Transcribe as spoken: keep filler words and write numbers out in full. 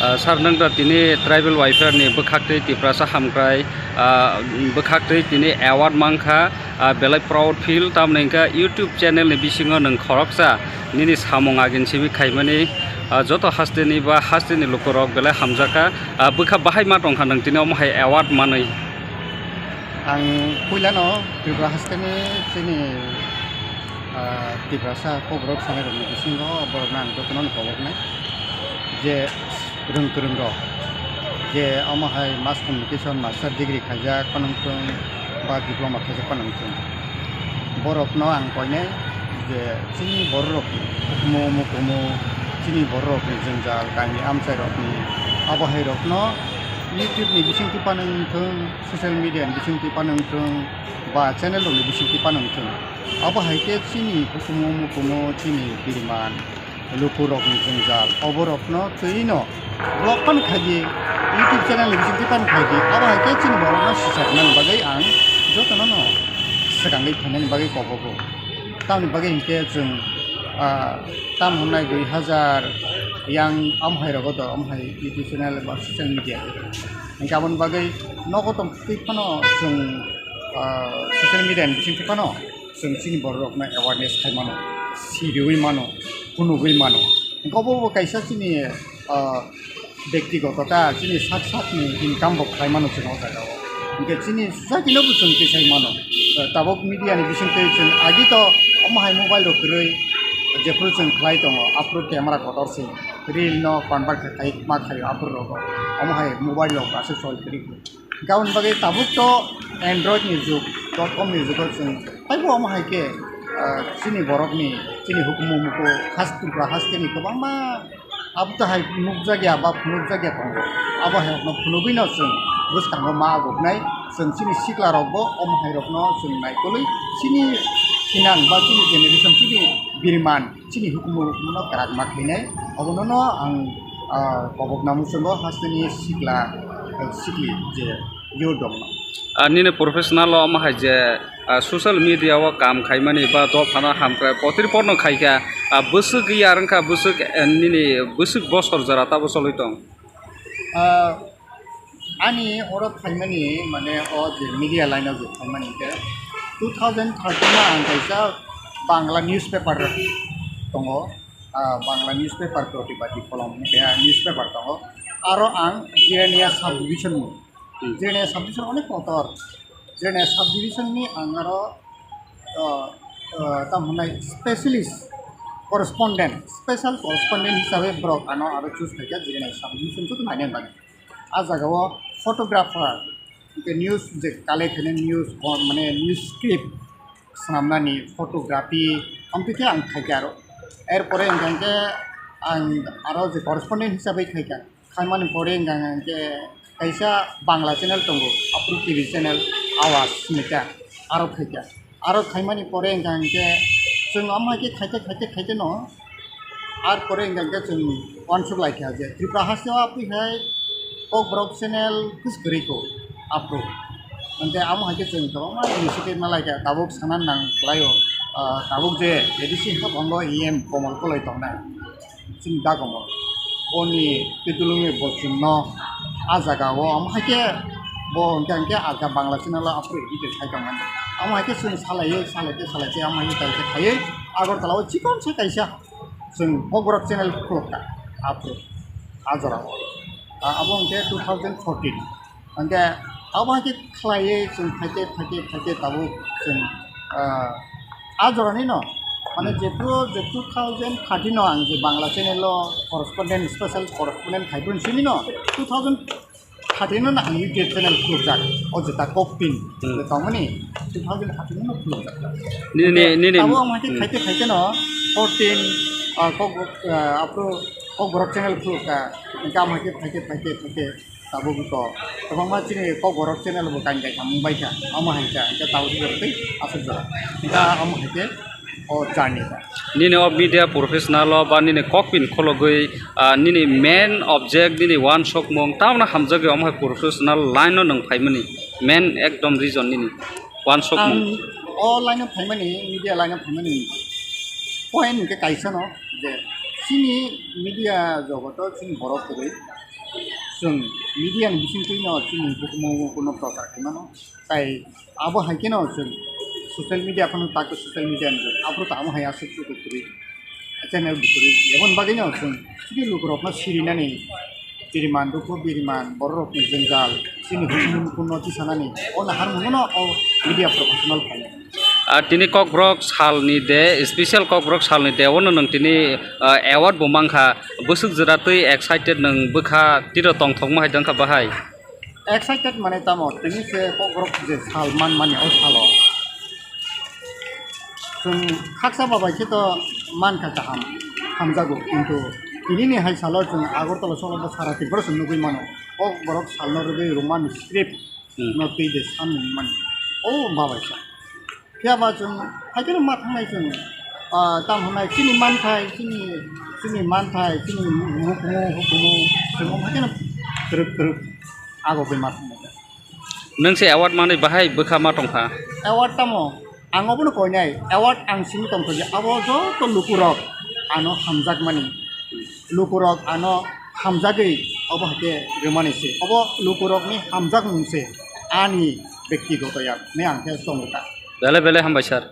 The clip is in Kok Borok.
Ah, sir, nwng da tini Tribal Welfare ni bwkhaktwi Tiprasa Hamkrai, ah, bwkhaktwi tini award mankha, ah, belai proud feel, tamni hwnkhe YouTube channel ni bisingo nwng khoroksa nini samung agin simi khaimani, ah, joto hasteni ba hasteni lukurok belai hamjakha, ah, bwkha bahai ma tongkha nwng tini omo hai award manwi. Ang puilano Tripura hasteni chini, ah, Tiprasa Kokborok sanai rokni bisingo borokno ang jotono koboknai je rwng kwrwng rok je omo hai mass communication master degree khaijak phano wngthung ba diploma khaijak phano wngthung, borokno ang koinai je chini borok rok hukumu mukumu chini borok rok ni jwngjal kainwi amchai rok ni abo hai rok no YouTube ni bisingtwi phano wngthung, social media ni bisingtwi phano wngthung ba channel rok ni bisingtwi phano wngthung, abo hai khe chini hukumu mukumu chini biriman lukurokni jwngjal, oborokno twi'-no vlog pan khaidi, YouTube channel ni bisingtwi pan khaidi, abo hai khe chini borokno sichaknani bagwi ang jotono'-no swkangwi phainani bagwi kobogo. Tamoni bagwi hinkhe chwng, ah, tam hwnai dui hazar yang am hai rogo do, am hai YouTube channel ba social media. Hinkhe aboni bagwi nogo tongtwi phano chwng, ah, social media ni bisingtwi phano chwng chini borok rokno awareness khai mano, siriwi mano, phunugwi mano. Hwnkhe obo bo kaisa chini, ah, bektigoto ta, chini sak sakni income bo khlai mano chwng o jaga o. Hwnkhe chini society no bo chwng tisai mano. Ah, tabuk media ni bisingtwi chwng agi to omo hai mobile rok kwrwi jephru chwng khlai tongo, aphuru camera kotor se reel no convert khai khai ma khaio aphuru rogo. Omo hai mobile rok aswk soi kwrwi. Gabon bagwi tabuk to Android ni jug, dot com ni jugo chwng taibo omo hai khe, ah, chini borokni, chini hukumu muku has Tripura hasteni kwbangma abo to hai nukjakya ba phunukjakya tongo. Abo hai rokno phunugwino chwng bwskango ma aguknai, chwng chini sikla rokbo omo hai rokno chwng naikolwi chini thinang ba chini generation chini biriman chini hukumu hukumu no kwrak ma khainai, obono no ang, ah, kobok na muchungo hasteni sikla, eh, sikli je youth rok no. Ah, nini professional o omo hai je, ah, social media o kam khaimani ba dophano hamkrai potir porno khaikha, ah, bwswk ya wngkha, bwswk, eh, nini bwswk bosor jora tabo choli tong? Ah, ani oro phaimani, mane, o je media line o je phaimani khe two thousand thirteen o ang kaisa Bangla newspaper tongo, ah, Bangla newspaper Protibadi Kolom keha newspaper tongo, aro ang Jirania subdivision ni, Hmm. Jirania subdivision onek kotor, Jirania subdivision ni ang aro, ah, ah, tamo hwnai specialist correspondent, special correspondent hisabe borok ano aro choose khaikha Jirania subdivision joto nainani bagwi. A jaga o photographer, hwnkhe news je collect khainai news, mane news clip swnamnani photography, amtwi khe ang khaikha aro. Er pore hwnkha hwnkhe ang aro je correspondent hisabe khaikha, khaimani pore hwnkha hwnkhe kaisa Bangla channel tongo, aphuru T V channel Awaz hinwi kha, aro khaikha. Aro khaimani pore hwnkha hwnkhe chwng omo hai khe khaite, khaite, khaite no, ar pore hwnkha hwnkhe chwng uansuk lai kha je Tripura haste o aphi hai Kokborok channel kwswk kwrwi kho aphuru. Hwnkhe amo hai khe chwng kwbangma initiative ma lai kha, tabuk sana nang kwlai o, ah, tabuk je A D C hwnkhe bongo E M Komol Koloi tongnai. Chini dagomor boni Pitulungni bochunno a jaga o, omo hai khe bo hwnkhe hwnkhe aga Bangla channel o aphuru edit khai tongmani. Omo hai khe chwng salaiwi, salaite, salaite, omo hai khe kaisa khaiwi Agartala o chikon se kaisa chwng Kokborok channel khulukha aphuru a jora o. A-, abo hwnkhe two thousand fourteen. Hwnkhe abo hai khe khlaiwi chwng phaikhe, phaikhe, phaikhe tabuk chwng, ah, a jorani no, mane, hmm, jephru je two thousand thirteen o ang je Bangla channel o correspondent, special correspondent khai phuru simi no, two thousand thirteen o no ang YouTube channel khulukjak, o jeta Kokpin, hmm, je tongmani two thousand thirteen o no khulukjak. Nini, nini, abo ang hai khe, hmm, khaite, khaite no fourteen, ah, Kok, ah, aphuru Kokborok channel khulukha, hwnkhe amo hai khe phaikhe, phaikhe, phaikhe. Tabuk to kwbangma chini Kokborok channel bo kain kaitham wngbai kha, omo hai kha, hwnkhe tabuk bo tei aswk jora. Hwnkhe omo hai khe o journey kha. Nini o media professional o ba nini Kokpin khologwi, ah, nini main object, nini uansukmung, tamno hamjagwi omo hai professional line o nwng phaimani main ekdom reason nini uansukmung? Ang o line o phaimani, media line o phaimani point hwnkhe kaisa no je, Chini media jogoto chini borok kwrwi, chwng media ni bisingtwi no chini bukumu bukuno prochar khaimano, tai abo hai kheno chwng social media phano tak social media ni aphuru tamo hai aswk chuku kwrwi channel bo kwrwi, eboni bagwi no chwng chini lukurokno sirinani biriman dukhu biriman bororokni jwngjal chini bukumu bukuno tisanani o naharmungno o media professional khainai. Ah, tini Kokborok salni de, special Kokborok salni de, ono nwng tini, ah, award bo mankha, bwswk jora twi excited nwng bwkha, tiro tongthokma hai dongkha bahai? Excited mane tamo, tini se Kokborok je sal manmani o salo. Chwng khaksa babai khe to mankha kaham, hamjago, kintu tinini hai salo chwng Agartala solo bo sara Tripura se nugwi mano. Kokborok salno rwgwi Roman script Hmm. no twi de samung mani. O babai sa. Phiya ba chwng, haikhe no ma thangnai chwng, ah, tamo hwnai chini manthai, chini, chini manthai, chini hukumu, hukumu, chwng haikhe no kwrwk, kwrwk ago bai ma thangnai. Nwng se award manwi bahai bwkha ma tongkha? Award tamo, ang obono koinai, award ang simi tongkha je abo joto lukurok ano hamjakmani, lukurok ano hamjagwi obo haikhe rwmani se, obo lukurokni hamjakmung se ani bektigoto yak, ne ang khe tongo ta. Belai belai hambai sir.